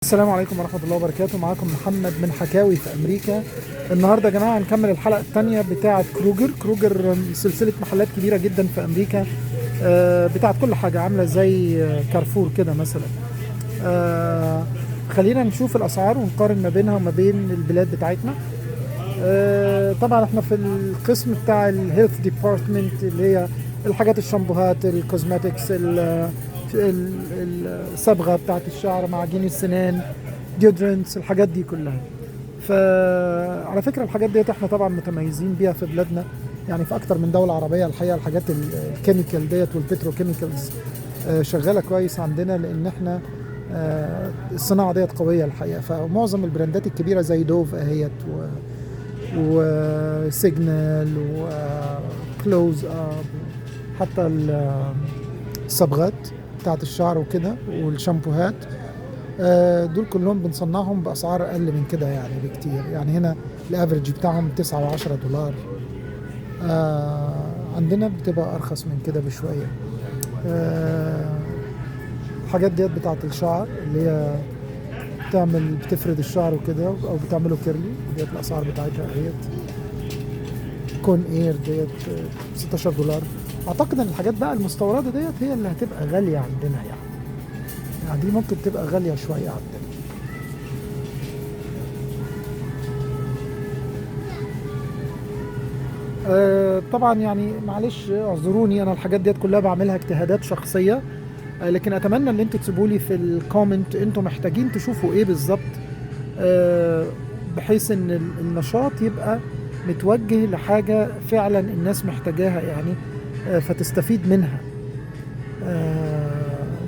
السلام عليكم ورحمة الله وبركاته. معاكم محمد من حكاوي في أمريكا. النهاردة يا جماعة هنكمل الحلقة الثانية بتاعة كروجر. كروجر سلسلة محلات كبيرة جدا في أمريكا، بتاعة كل حاجة، عاملة زي كارفور كده مثلا. خلينا نشوف الأسعار ونقارن ما بينها وما بين البلاد بتاعتنا. طبعا احنا في القسم بتاع ال health department اللي هي الحاجات، الشامبوهات، ال cosmetics، الصبغه بتاعت الشعر، معجين السنان، deodorants، الحاجات دي كلها. فعلى فكرة الحاجات ديت احنا طبعا متميزين بيها في بلادنا، يعني في اكتر من دولة عربية الحقيقة الحاجات ال chemical ديت وال petrochemicals شغالة كويس عندنا، لان احنا الصناعة ديت قوية الحقيقه. فمعظم البراندات الكبيرة زي Dove اهيت و Signal و Close Up، حتى الصبغات بتاعت الشعر وكده والشامبوهات، دول كلهم بنصنعهم باسعار اقل من كده يعني بكتير. يعني هنا ال average بتاعهم 9 و10 دولار، عندنا بتبقى ارخص من كده بشوية. الحاجات ديت بتاعت الشعر اللي هي بتفرد الشعر وكده او بتعمله curly، ديت الاسعار بتاعتها اهيت. Conair ديت 16 دولار. اعتقد ان الحاجات بقى المستورده ديت هي اللي هتبقى غالية عندنا، يعني دي ممكن تبقى غالية شوية عندنا. طبعا يعني معلش اعذروني، انا الحاجات ديت كلها بعملها اجتهادات شخصية، لكن اتمنى ان انتوا تسيبوا لي في ال comment انتوا محتاجين تشوفوا ايه بالظبط، بحيث ان النشاط يبقى متوجه لحاجة فعلا الناس محتاجاها يعني، فتستفيد منها.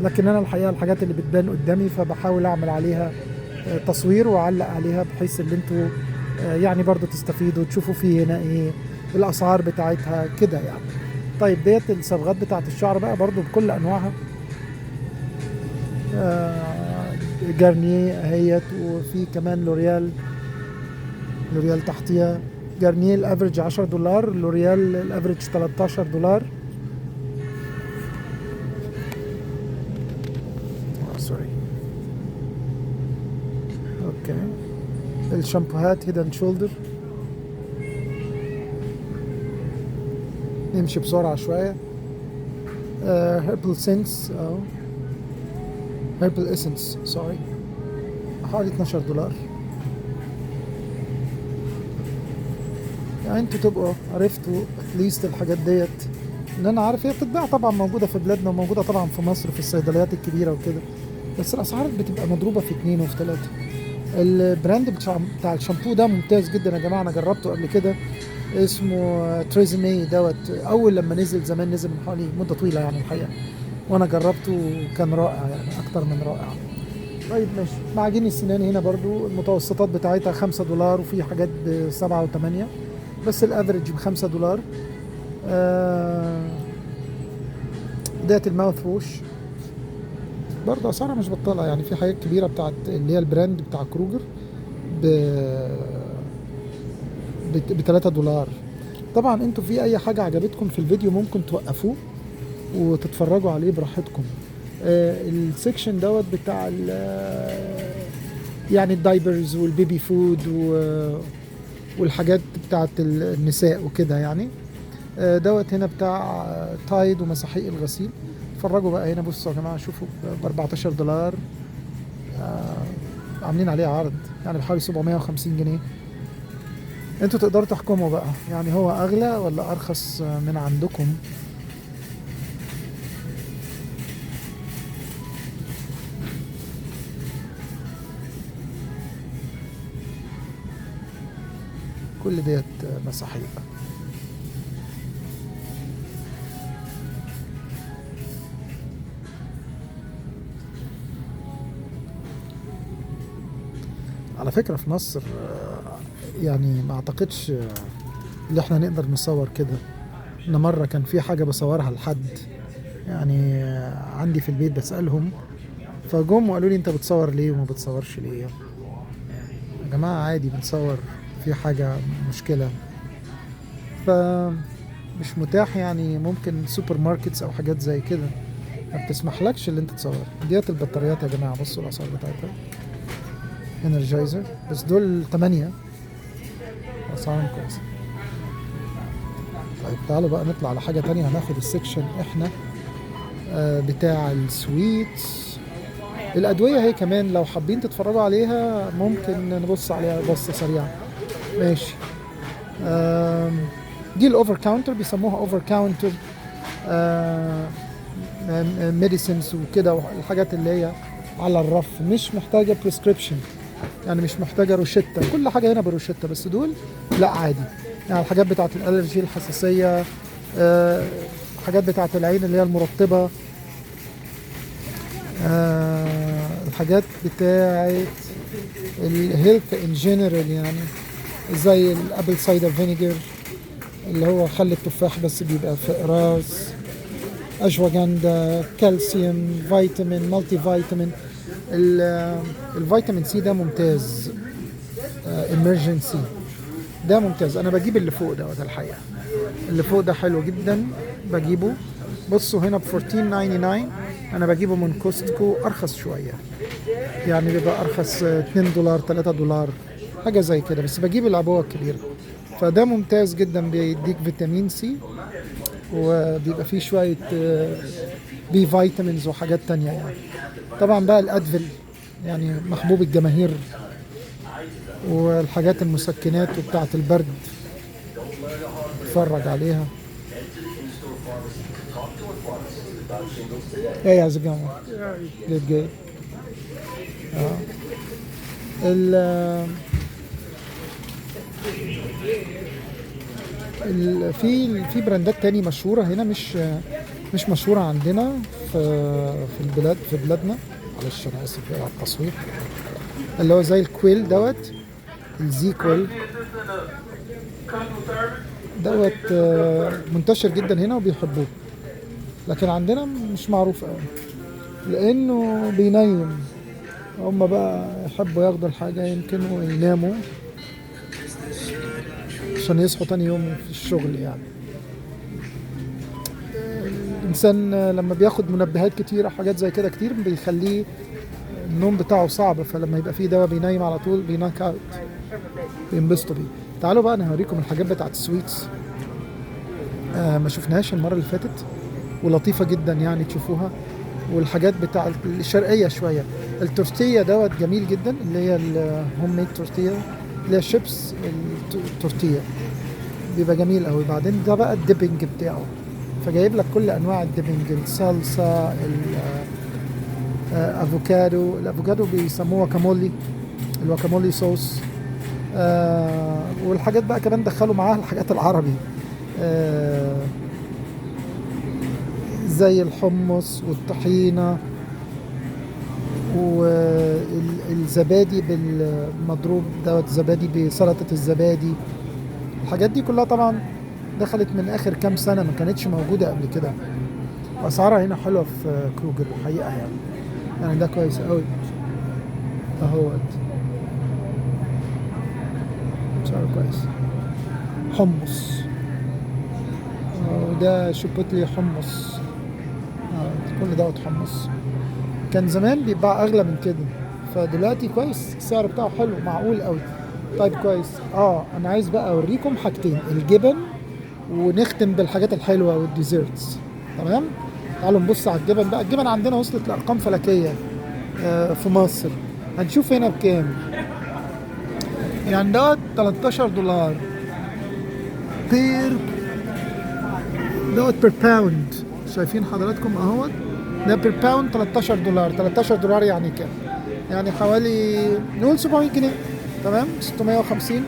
لكن انا الحقيقة الحاجات اللي بتبان قدامي فبحاول اعمل عليها تصوير واعلق عليها، بحيث ان انتوا يعني برضو تستفيدوا تشوفوا فيه هنا ايه الاسعار بتاعتها كده يعني. طيب ديت الصبغات بتاعت الشعر بقى برضو بكل انواعها، Garnier اهيت، وفي كمان L'Oréal، L'Oréal تحتيها. Garnier ال average 10 دولار، L'Oréal ال average 13 دولار. sorry، okay. الشامبوهات Head and Shoulder، نمشي بسرعة شوية. Herbal Sense او Herbal Essence sorry، حوالي 12 دولار. يعني انتوا تبقوا عرفتوا at least الحاجات ديت، ان انا عارف هي بتتباع طبعا، موجودة في بلادنا وموجودة طبعا في مصر في الصيدليات الكبيرة وكده، بس الاسعار بتبقى مضروبة في 2 وفي 3. ال brand بتاع الشامبو ده ممتاز جدا يا جماعة، انا جربته قبل كده، اسمه TRESemmé دوت. اول لما نزل زمان، نزل من حوالي مده طويلة يعني الحقيقة، وانا جربته وكان رائع يعني، اكتر من رائع. طيب ماشي. معاجين السنان هنا برضو المتوسطات بتاعتها 5 دولار، وفي حاجات ب7 و8، بس ال average ب5 دولار. ديت ال mouthwash برضه اسعارها مش بطاله يعني، في حاجات كبيرة بتاعت اللي هي ال brand بتاع Kroger ب 3 دولار. طبعا انتوا في اي حاجة عجبتكم في الفيديو ممكن توقفوه وتتفرجوا عليه براحتكم. ال section دوت بتاع يعني ال diapers وال baby food والحاجات بتاعت النساء وكده يعني. دوت هنا بتاع Tide ومساحيق الغسيل. اتفرجوا بقى هنا، بصوا يا جماعة، شوفوا ب 14 دولار، عاملين عليه عرض يعني بحوالي 750 جنيه. انتوا تقدروا تحكموا بقى يعني هو اغلى ولا ارخص من عندكم. كل ديت مساحيق. على فكرة في مصر يعني ما اعتقدش اللي احنا نقدر نصور كده. انا مرة كان في حاجة بصورها لحد يعني عندي في البيت، بسألهم فجم وقالوا لي انت بتصور ليه وما بتصورش ليه. يا جماعة عادي بنصور، في حاجة مشكلة؟ فمش متاح يعني، ممكن supermarkets او حاجات زي كده ما بتسمحلكش اللي انت تصور. ديت البطاريات يا جماعة، بصوا الاسعار بتاعتها. Energizer، بس دول 8، اسعارهم كويسة. طيب تعالوا بقى نطلع على حاجة تانية. هناخد ال section احنا بتاع ال sweets. الأدوية هي كمان لو حابين تتفرجوا عليها ممكن نبص عليها بصة سريعة. ماشي. دي ال over counter، بيسموها over counter medicines وكده، والحاجات اللي هي على الرف مش محتاجة prescription، يعني مش محتاجة روشتة. كل حاجة هنا بروشتة، بس دول لا عادي. يعني الحاجات بتاعت ال allergy، الحساسية، حاجات بتاعت العين اللي هي المرطبة، الحاجات بتاعت ال health in general، يعني زي ال apple cider vinegar اللي هو خل التفاح بس بيبقى في اقراص، اشواجندا، كالسيوم، فيتامين، multivitamin. الفيتامين C ده ممتاز، Emergen-C ده ممتاز. انا بجيب اللي فوق ده الحقيقة، اللي فوق ده حلو جدا بجيبه. بصوا هنا ب 14.99، انا بجيبه من Costco ارخص شوية، يعني بيبقى ارخص 2 دولار 3 دولار حاجة زي كده، بس بجيب العبوه الكبيرة. فده ممتاز جدا، بيديك فيتامين C وبيبقى فيه شوية B vitamins وحاجات تانية يعني. طبعا بقى ال Advil يعني محبوب الجماهير، والحاجات المسكنات وبتاعة البرد اتفرج عليها. Hey, how's it going? Good, good. ال ال في براندات تاني مشهورة هنا، مش مشهورة عندنا في البلاد، في بلادنا. معلش أنا آسف على التصوير. اللي هو زي ال Quil دوت، ال ZzzQuil دوت، منتشر جدا هنا وبيحبوه، لكن عندنا مش معروف قوي لأنه بينيم. هم بقى يحبوا ياخدوا الحاجة يمكن ويناموا عشان يصحوا تاني يوم في الشغل. يعني الإنسان لما بياخد منبهات كتير أو حاجات زي كده كتير بيخليه النوم بتاعه صعب، فلما يبقى فيه دواء بينيم على طول بي knock out، بينبسطوا بيه. تعالوا بقى انا هوريكم الحاجات بتاعت ال sweets، ما شفناهاش المرة اللي فاتت ولطيفة جدا يعني تشوفوها. والحاجات بتاع الشرقية شوية، التورتيه دوت جميل جدا، اللي هي ال home made tortilla، اللي هي شيبس التورتيه، بيبقى جميل قوي. بعدين ده بقى ال dipping بتاعه، فجايب لك كل انواع ال dipping، الصلصه، الافوكادو، الافوكادو بيسموه guacamole، ال guacamole sauce، والحاجات بقى كمان دخلوا معاها الحاجات العربي، زي الحمص والطحينة والزبادي بالمضروب دوت، زبادي بسلطة الزبادي. الحاجات دي كلها طبعا دخلت من آخر كام سنة، ما كانتش موجودة قبل كده. وأسعارها هنا حلوة في Kroger الحقيقة، يعني ده كويس قوي اهوت، سعره كويس. حمص، وده chipotle حمص، كل دوت حمص. كان زمان بيتباع اغلى من كده، فدلوقتي كويس السعر بتاعه حلو معقول قوي. طيب كويس. انا عايز بقى اوريكم حاجتين، الجبن ونختم بالحاجات الحلوة وال desserts. تمام، تعالوا نبص على الجبن بقى. الجبن عندنا وصلت لارقام فلكيه في مصر. هنشوف هنا بكام. يعني دوت 13 دولار per دوت per pound. شايفين حضراتكم اهوت، ده per pound 13 دولار. 13 دولار يعني كام؟ يعني حوالي نقول 700 جنيه. تمام، 650.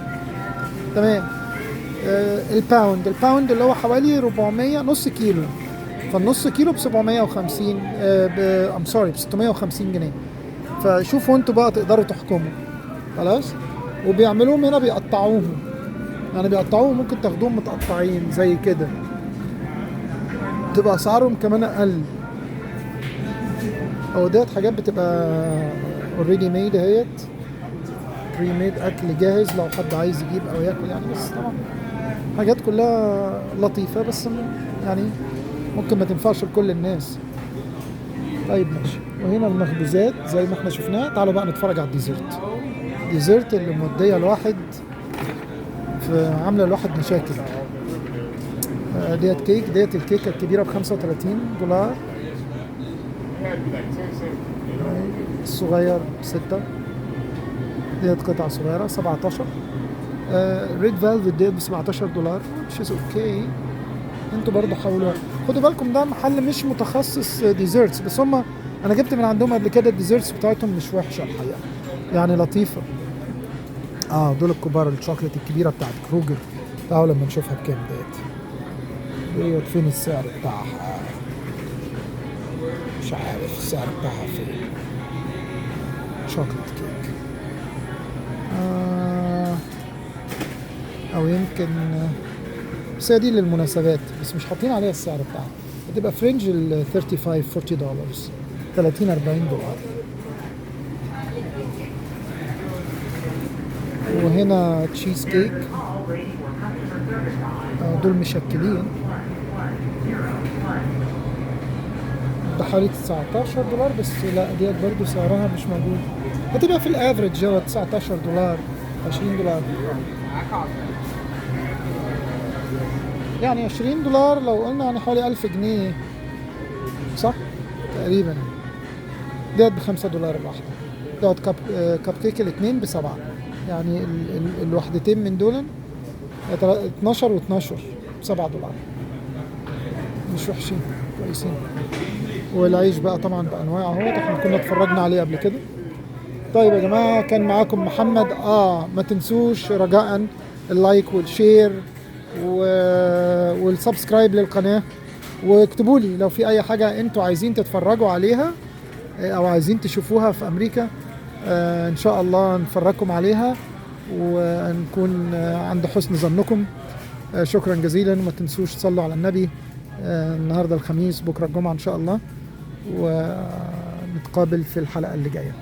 تمام. ال pound، ال pound اللي هو حوالي 400، نص كيلو، فالنص كيلو ب 750، I'm sorry، ب 650 جنيه. فشوفوا انتوا بقى تقدروا تحكموا. خلاص، وبيعملوهم هنا بيقطعوهم، يعني بيقطعوهم، ممكن تاخدوهم متقطعين زي كده، تبقى اسعارهم كمان اقل. او ديت حاجات بتبقى already made اهيت، pre-made، اكل جاهز لو حد عايز يجيب او ياكل يعني. بس طبعا حاجات كلها لطيفة، بس يعني ممكن ما تنفعش لكل الناس. طيب ماشي، وهنا المخبوزات زي ما احنا شفناها. تعالوا بقى نتفرج على ال dessert. ال dessert اللي موديه الواحد في عامله الواحد مشاكل. ديت كيك، ديت الكيكه الكبيرة ب $35، الصغير 6، ديت قطعه صغيرة 17. red velvet ديت ب $17 which is okay. انتوا برضو حاولوا خدوا بالكم، ده محل مش متخصص desserts، بس هم انا جبت من عندهم قبل كده ال desserts بتاعتهم مش وحشة الحقيقة، يعني لطيفة. دول الكبار، الشوكليت الكبيرة بتاعت Kroger، تعالوا لما نشوفها بكام ديت. ديت فين السعر بتاعها؟ مش عارف السعر بتاعها فين. chocolate cake او يمكن، بس هي دي للمناسبات، بس مش حاطين عليها السعر بتاعها. هتبقى ف range ال 35 $40، 30 $40. وهنا تشيز كيك، دول مشكلين بحوالي $19، بس لا ديت برضو سعرها مش موجود. هتبقى في ال average جوه $19 $20، يعني $20 لو قلنا يعني حوالي 1000 جنيه صح تقريبا. ديت ب$5 الواحدة. دوت كب كيك الاتنين ب7، يعني الوحدتين من دول 12 و12 ب$7، مش وحشين كويسين. والعيش بقى طبعا بانواعه اهوت، احنا كنا اتفرجنا عليه قبل كده. طيب يا جماعة، كان معاكم محمد. ما تنسوش رجاء ال like وال share وال subscribe للقناة، واكتبوا لي لو في اي حاجة انتوا عايزين تتفرجوا عليها او عايزين تشوفوها في امريكا. ان شاء الله نفرجكم عليها ونكون عند حسن ظنكم. شكرا جزيلا، وما تنسوش تصلوا على النبي. النهارده الخميس، بكره الجمعة ان شاء الله، ونتقابل في الحلقة اللي جاية.